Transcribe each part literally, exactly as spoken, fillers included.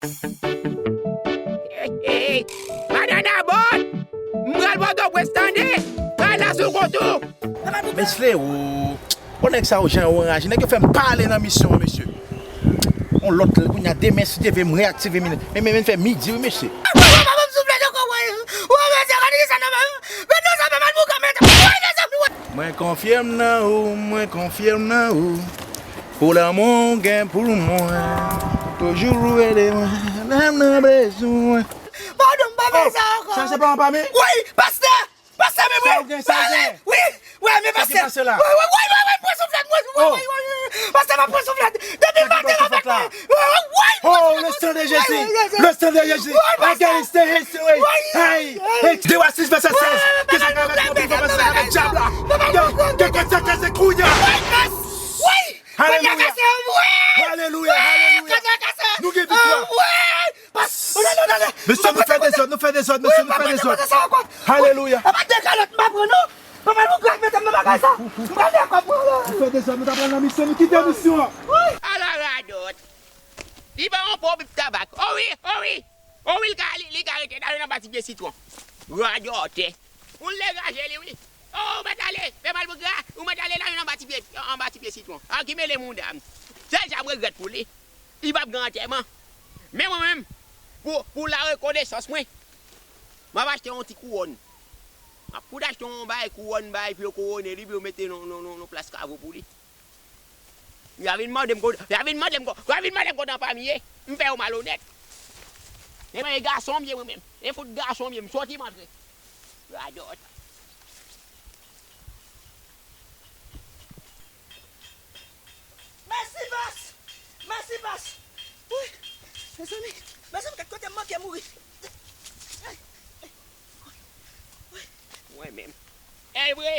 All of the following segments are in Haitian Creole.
Hey, hey, hey. Banana bòt! M pral Pòtoprens, tande! Pral la sou kont ou! Mesye, o, o nèg sa yo jan yo anraje. Nèg yo fè m pale nan misyon an, mesye. On lòt, kounye a, demen, si Dye vle, m reyaktive, men, men, men, men fè midi, wi, mesye. Mwen konfye m nan ou, mwen konfye m nan ou. Pou lanmou w gen pou mwen, toujou rele mwen, lè m nan bezwen. Padon, m pa fè sa ankò. Sa se pa anba men? Wi, pastè! Pastè, men mwen! Sa w gen, sa w gen? Wi, wi, men pastè! Sa ki pase la? Wi, wi, wi, wi, wi, pran souflèt, wi, wi, wi, wi, wi. Pastè, m ap pran souflèt. Depi maten, m ap pran. Wi, wi, wi, pran souflèt. Oh, le sang de Jésus! Le sang de Jésus! Against the history! Hey! Hey! Dewasis vèsè sèz! Ke sa ka avèk yon pi fò pase avèk dyab la! Ke, ke kòd sa kase kounye a! Wi! Alelouya! Alelouya! Alelouya! Nou gen viktwa! Mesye, nou fè dezòd, nou fè dezòd, mesye, nou fè dezòd! Alelouya! Papa, dekalòt m pa pran non! Papa, nou grave mete m nan bagay sa! M pral fè kòb mwen la! Nou fè dezòd, nou ta pral nan misyon, nou kite misyon an! Ala radòt! Li pa yon po bib tabak. O wi, o wi. O wi, li ka, li, li ka rete dayè nan ba ti pye sitwon. Radòtè. Ou degaje li, wi. O, ou mèt ale. Fè mal pou gra. Ou mèt ale dayè nan ba ti pye, anba ti pye sitwon. A, ki mele mouda m. Sèl sa m regrèt pou li. Li p ap gen antèman. Men mwen menm, pou, pou larekonesans mwen, m ap achte yon ti kouwòn. M ap fout achte yon bagay kouwòn, bagay pou yo kouwone li, pou yo mete nan, nan, nan, nan plas kavo pou li. Y a vin mande m kote, y a vin mande m kote, y a vin mande m kote anfami ye. M fè yo malonèt. E mwen, e gason m ye mwen menm. E fout gason m ye, m sòti m antre. Radòt. Mèsi, bòs! Mèsi, bòs! Wi! Mezanmi, mezanmi, gad kote m manke mouri! Mwen menm. Evre!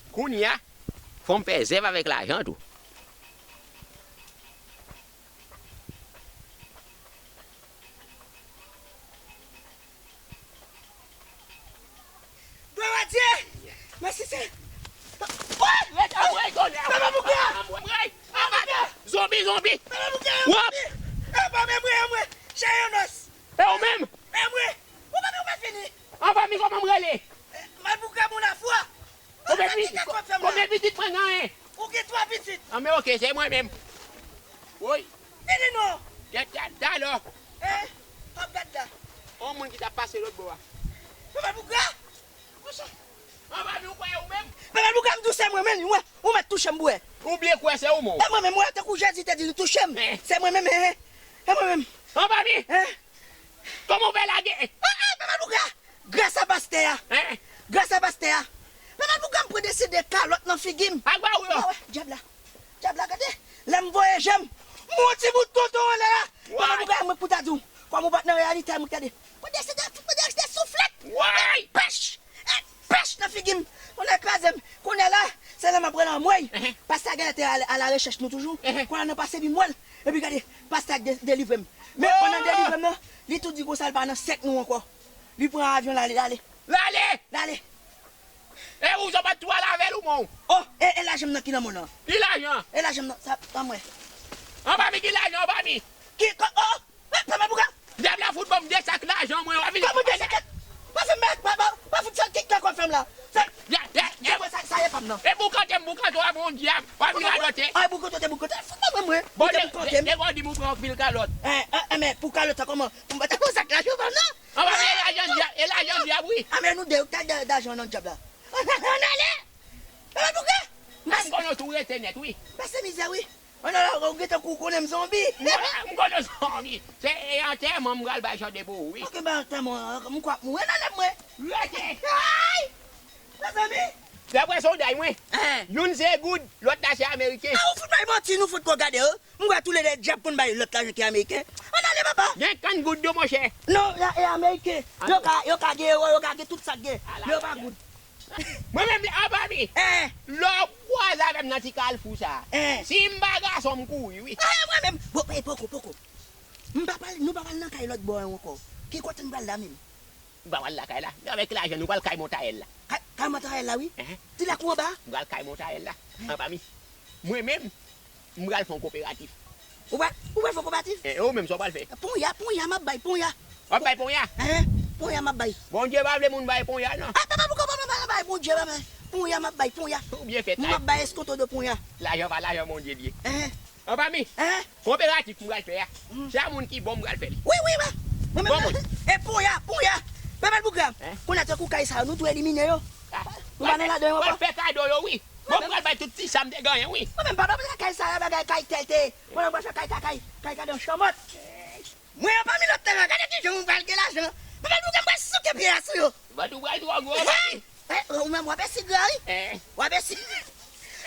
Kounye a, fò m fè zèv avèk lajan tou. Glwa a Dye! Mèsi, Senyè! Woy! Papa Bougra! Papa Bougra! Zonbi, zonbi! Papa Bougra! Wop! Papa, men mwen, men mwen! Chè Yonos! E ou menm? E mwen! Ou pa, ou pa fini! Anfami, kòman m rele? Malpougra, moun afwa! Konbyen pitit, konbyen pitit mwen genyen? Ou gen twa pitit. Anben, oke, se mwen menm. Woy. Vini non. Tèt, tèt, talò. Hein? Ap gad la. On moun ki t ap pase lòt bò a. Papa Bougra. Kouche. Anba mi, ou kwè ou menm? Papa Bougra, m di w se mwen menm, ou mèt touche m pou wè. Ou byen kwè se ou menm? E mwen menm, wè, tankou Jezi te di nou touche m. Hein? Se mwen menm, hein, hein. E mwen menm. Anba mi. Hein? Kòman w fè lage? Ah, ah, Papa Bougra! Gras a pastè a. Hein? Gras a pastè a. Papa Bougra, m pran deside kalòt nan figi m. Ak ba ou yo. Ou pa wè, dyab la. Dyab la, gade. Lè m voye je m, m wè yon ti bout tonton anlè a. Papa Bougra, mwen pou ta di w. Kòm ou pa t nan reyalite a, mwen gade. Mwen deside, mwen deside souflèt. Pèch! Pèch nan figi m. Kounye a kraze m. Kounye a la, se la m ap pran anmwey. Pastè a genlè te al, al arechèch nou toujou. Kounye a nan pase epi m wè l. Epi gade, pastè a de-, delivre m. Men pandan delivre m nan, li tou di konsa l pa nan sèk nou ankò. Li pran avyon l ale, l ale. L ale! L ale! E ou, sa pa t twò al avè l ou, mon? Oh, e, e lajan m nan ki nan men w lan? Ki lajan? E lajan m nan, sa, ban mwen. Anba mi, ki lajan anba mi? Ki, ko-, oh! Papa Bougra! Dyab la fout ban m de sak lajan mwen, w ap vin. Kòman de sak? Pa fè m, pa, pa, pa fout sa kik nan kò fè m la. Sa, sa, sa ye pa m nan. E boukante m boukante w ap yon dyab, w ap vin radote. Ay, boukante w te boukante. Fout mwen, mwen. Bon, de, de, de, di m ou pran anpil kalòt. Eh, eh, eh, men pou kalòt sa kòman? Pou m pa ta pran sak lajan pa m nan? Anba mi, e lajan dyab, e lajan dyab, wi. A, men nou de, ta de, lajan nan dyab la. Ann ale! Papa Bougra! M konn ou tou rete nèt, wi. Pase mizè, wi. Ann ale, ou gentan kou konnen m zonbi. M konnen w zonbi. Se, e, antèman m pral bay chante pou ou, wi. Ok, bay antèman, m kwè ap mouri. Ann ale mwen. Rete. Ay! Mezanmi! Daprè sonday mwen, youn se goud, lòt la se ameriken. A, ou fout bay manti, nou fout ko gade, wi. M kwè toulède dyab konn bay lòt lajan ki ameriken. Ann ale, papa. Gen kann goud tou, monchè. Non, e ameriken. Yo ka, yo ka gen ewo, yo ka gen tout sa k gen. Men yo pa goud. Mwen menm, anba mi. Eh. Lè w kwaze avè m nan ti kalfou sa. Eh. Si m pa gason, m kouri, wi. Eh, mwen menm. Bon, eh, poko, poko. M pa pral, nou pa pral nan kay lòt bò an ankò. Ki kote m pral la menm? M pa pral lakay la. Men avèk lajan, nou pral kay Montayèl la. Kay, kay Montayèl la, wi. Ti lak ou anba? M pral kay Montayèl la. Anba mi. Mwen menm, m pral fè yon koperatif. Ou pral, ou pral fè yon koperatif? E ou menm, sa w pral fè? Ponya, ponya, m ap bay ponya. W ap bay ponya? Enhen, ponya m ap bay. Bondye pa vle moun bay ponya, non. A, papa, poukò papa pa bay Bondye, papa? Ponya m ap bay, ponya. Ou byen fèt, la. M ap bay eskonto de ponya. Lajan pa lajan Bondye l ye. Enhen. An fanmi, enhen, koperatif m pral fè a, se a moun ki bon m pral fè li. Wi, wi, wi. Mwen menm, bon, e ponya, ponya. Papa Bougra, enhen, kounye a tankou kay sa yo, nou tou elimine yo. Nou pa nan ladan yo ankò. Pral fè kado yo, wi. Mwen pral bay tout ti sa m te genyen, wi. Mwen menm, papa, kay sa yo, bagay kay tèl te. Mwen pral fè kay, kay, kay, kay, kay dan chanmòt. Mwen anpami lòt tèren, gade kijan mwen pral gen lajan. Papa Bougra, mwen pral souke pye a sou yo. Vant ou pral twò gwo, papi. Eh, ou menm, w ap esi gra, wi. Eh. W ap esi.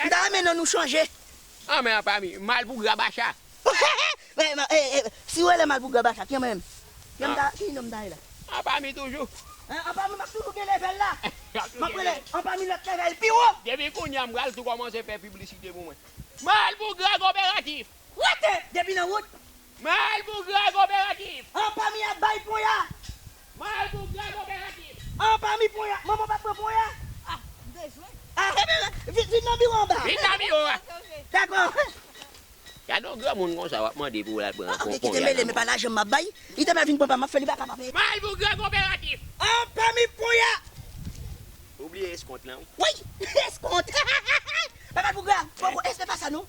M ta renmen non nou chanje. An, men anpami, Malpougra Bacha. Men, men, eh, eh, si w rele Malpougra Bacha, ki menm? Ki m ta, ki non m ta ye la? Anpami toujou. Hein, anpami, m ap toujou gen lèvèl la. M ap rele anpami lòt lèvèl pi wo. Depi kounye a, m pral tou kòmanse fè piblisite pou mwen. Malpougra Koperatif. Rete! Depi nan wout. Malpougra Koperatif. Anpami ap bay ponya. Malpougra Koperatif. Anpami ponya. Manman pa pran ponya. Ah, m bezwen. Ah, eh ben, vin, vin nan biwo anba. Vin nan biwo a. Dakò. Gade yon granmoun konsa, w ap mande pou l al pran ponya. Ah, ok, kite mele, men pa lajan m ap bay. Li te mèt vin pran pa m, m ap fè li pa kapab. Malpougra Koperatif. Anpami ponya. Ou bliye eskont lan, wi. Wi, eskont. Papa Bougra, poko, eh, se pa sa, non.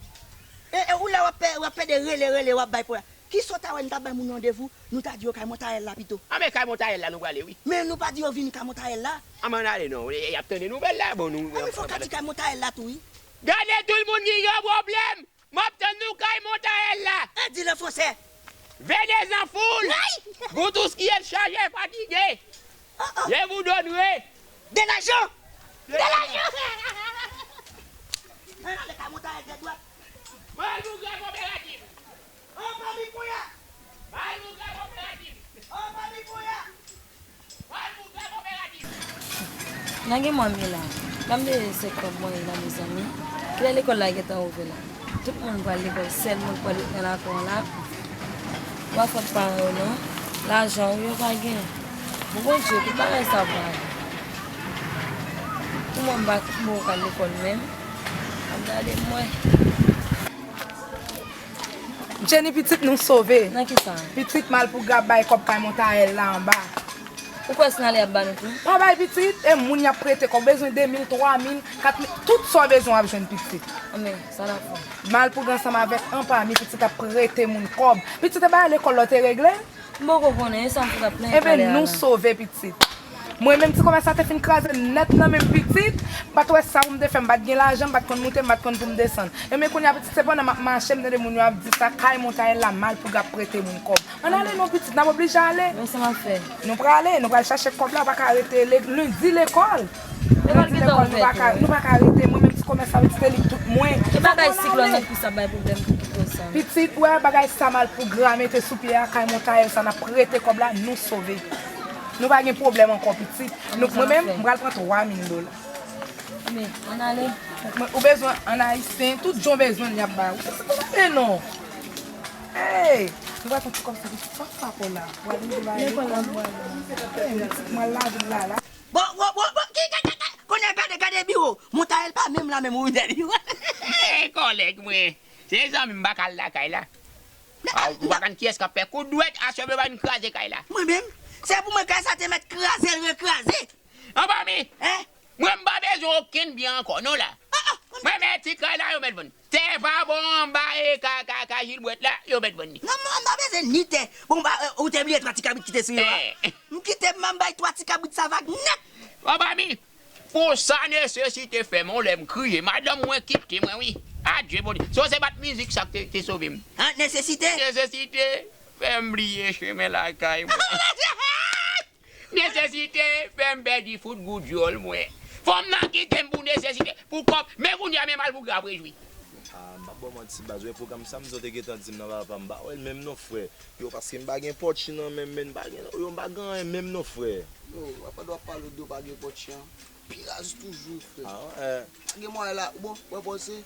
E, e, ou la w ap pè, w ap pè de rele, rele, w ap bay ponya. Kisa w ta wè nou ta bay moun randevou, nou ta di yo kay Montayèl la pito. Anben kay Montayèl la nou prale, wi. Men nou pa di yo vini kay Montayèl la. Anben ann ale non, e, e, y ap tande nouvèl la, bon nou. Anben fò w ka di kay Montayèl la tou, wi. Gade tout moun ki gen pwoblèm, m ap tann nou kay Montayèl la. Eh, di l an fransè. Venez en foule, vous tous qui êtes chargés, fatigués, je vous donnerai de l'argent. De l'argent. Ann ale kay Montayèl tèt dwat. Malpougra Koperatif. Anpami ponya. Malpougra Koperatif. Anpami ponya. Malpougra Koperatif. Nan gen mwa m ye la. Ban m de se kòb mwen ye la, mezanmi. Kilè lekòl la gentan ouvè la? Tout moun pral lekòl, sèl moun k pral ret nan lakou an la. Pa fòt paran yo non. Lajan wi yo pa gen. Bon Bondye, tout bagay sa pral. Pou mwen m pa bon k al lekòl menm. Ap gade mwen. Jenny pitit nou sove. Nan kisa? Pitit Malpougra bay kòb kay Montayèl la anba. Ou kwè si n ale y ap ba nou tou? Pa bay pitit, e moun y ap prete kòb, bezwen de mil, twa mil, kat mil, tout sa w bezwen w ap jwenn pitit. Anben, sa n ap fè? Malpougra ansanm avèk Anpami pitit ap prete moun kòb. Pitit e bagay lekòl la w te regle? M poko konnen, e sa m fè k ap plenyen talè a la. Enben nou sove pitit. Mwen menm ti komès la te fin kraze nèt nan men m pitit, m pa t wè sa pou m te fè, m pa t gen lajan, m pa t konn moute, m pa t konn pou m desann. Enben kounye a pitit se pandan m ap mache m tande moun yo ap di sa, kay Montayèl la Malpougra ap prete moun kòb. Ann ale non pitit, n ap oblije ale. Men sa m ap fè. Nou prale, nou pral chache kòb la, ou pa ka rete le, lendi lekòl. Lendi lekòl nou pa ka, nou pa ka rete, mwen menm ti komès la pitit se li k tout mwen. E bagay siklòn nan ki sa bay pwoblèm pou tout sa. Pitit, ou wè bagay sa Malpougra mete sou pye a, kay Montayèl sa n ap prete kòb la, nou sove. Nou pa gen pwoblèm ankò pitit. Nou, mwen menm, m pral pran twa mil dola. Men, ann ale. Ou bezwen ann ayisyen, tout jan w bezwen l y ap ba ou. Pitit, ann ale non. Hey, nou pral pran ti kòb sa pitit, pa pa kò la. Ou al vin bay lekòl. Hey, pitit, m al lavil la la. Bon, bon, bon, bon, ki, ki, ki, ki, kounye a gade, gade biwo. Montayèl pa menm la menm, ou de biwo. Kòlèg mwen, se zanmi m pa ka al lakay la. Ou pa konn kiyès k ap fè kout dwèt, aswè m yo pa vin kraze kay la. Mwen menm, se pou mwen kay sa te mèt kraze l rekraze. Anpami, mwen m pa bezwen okenn byen ankò non la. Mwen men ti kay la yo mèt vann. Tè pa bon anba e ka, ka, ka Jilbwèt la, yo mèt vann li. Non, mwen m pa bezwen ni tè. Bon, ba, ou te bliye twa ti kabrit ki te sou yo a. M kite m bay twa ti kabrit sa vag nèt. Anpami, pou sa nesesite fè m, yon lè m kriye, madanm mwen kite mwen wi. Adye Bondye. Se yon se bat mizik sa k te, te sove m. An, nesesite? Nesesite fè m bliye chemen lakay mwen. Nesesite fè m pèdi fout goudyòl mwen. Fanm nan kite m pou nesesite, pou kòb. Men kounye a men Malpougra ap rejwi. Ah, m p ap ba w manti baz, wè pwogram sa m di w te gentan di m nan papa m pa wè l menm non frè. Yo, paske m pa gen pòtchi nan men m, men m pa gen, yo, m pa gen anyen menm non frè. Yo, w ap, pandan w ap pale w di w pa gen pòtchi an, pi raz toujou frè. Ah, eh. Pa gen mwayen la, bon, wè pòz se,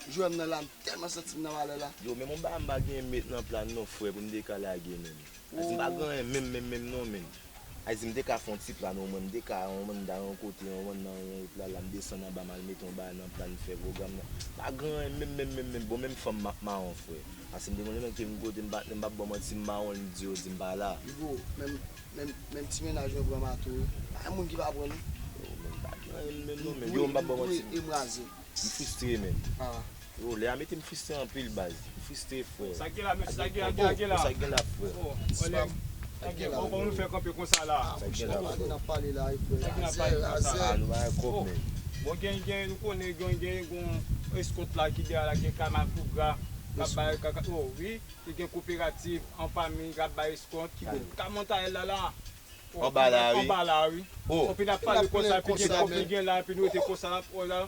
jwè m nan la, m tèlman santi m nan malè la. Yo, menm yon bagay m pa gen met nan plan non frè pou m te ka lage menm. Paske m pa gen anyen menm, menm, menm non menm. Ay, si m te ka fè yon ti plan, omwen m te ka, omwen m ta yon kote, omwen nan yon wout la, la m desann anba, m al mete yon bagay nan plan, m fè pwogram nan. Pa gen anyen menm, menm, menm, menm. Bon, menm fanm m ap mawon, frè. Paske m te konn menm ke m kote, m pa, m p ap ba w manti, m mawon, m di yo di m pa la. Bigo, menm, menm, menm ti mennaj mwen pran m a tou, wi. Pa gen moun ki pa pran li. Yo, menm pa gen anyen menm non, men yo, m p ap ba w manti. Dwe emraze. M fristre, menm. Ah. Yo, lè a mete m fristre anpil, baz. M fristre, frè. Sa k gen la, mesye, sa k gen la, sa k gen la, frè. Oh, sa k gen la, oh, nou fè kanpe konsa la. Sa k gen la, frè. N ap pale la, frè. Sa k gen la, pale konsa. Ah, nou pa gen kòb, men. Bon, gen, gen, nou konnen, gen, gen, gen eskòt la ki dèyè la, gen Kamapougra, k ap bay kaka, oh, wi. Li gen koperativ an fanmi k ap bay eskòt. Ka Montayèl la la. Anba la, wi. Anba la, wi. Oh. Epi n ap pale konsa, epi gen kòb ki gen la, epi nou rete konsa, n ap wè la.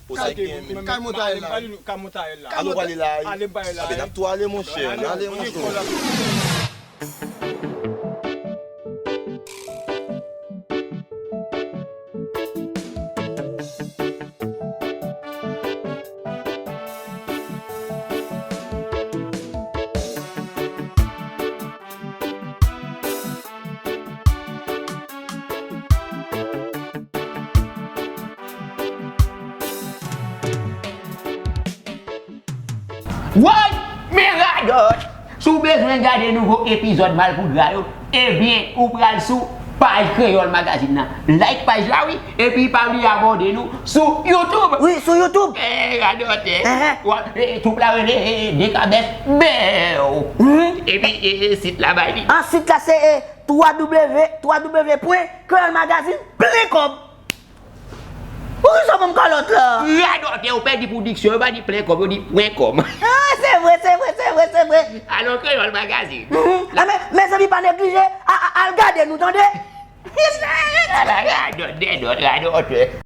Oh, sa gen menm. Ka Montayèl la. Ka Montayèl la. Ann nou pale la, wi. Ale, m pale la, wi. N ap tou ale, monchè. Ale, ale, monchè. Woy! Men radòt! Si w bezwen gade nouvo epizòd Malpougra yo, ebyen, ou pral sou paj Kreyòl Magazine nan. Like paj la, wi, epi pa bliye abòne nou sou YouTube. Wi, sou YouTube. Eh, radòt, eh. Enhen. Wa, eh, troupe la rele, eh, Dekabès Bèw. Mhm. Epi, eh, eh, sit la bay li. Ah, sit la se, eh, twa w, twa w pwen kreyòl magazine plen kòb. Poukisa w ban m kalòt la? Radòtè, ou pèdi pou diksyon, yo pa di plen kòb, yo di pwen kòm. Ah, se vre, se vre, se vre, se vre. Alò, Kreyòl Magazine. Mhm. Ah, men, mezanmi, pa neglije, a, a, al gade nou, tande. Ala radòt, dèdòt, radòtè.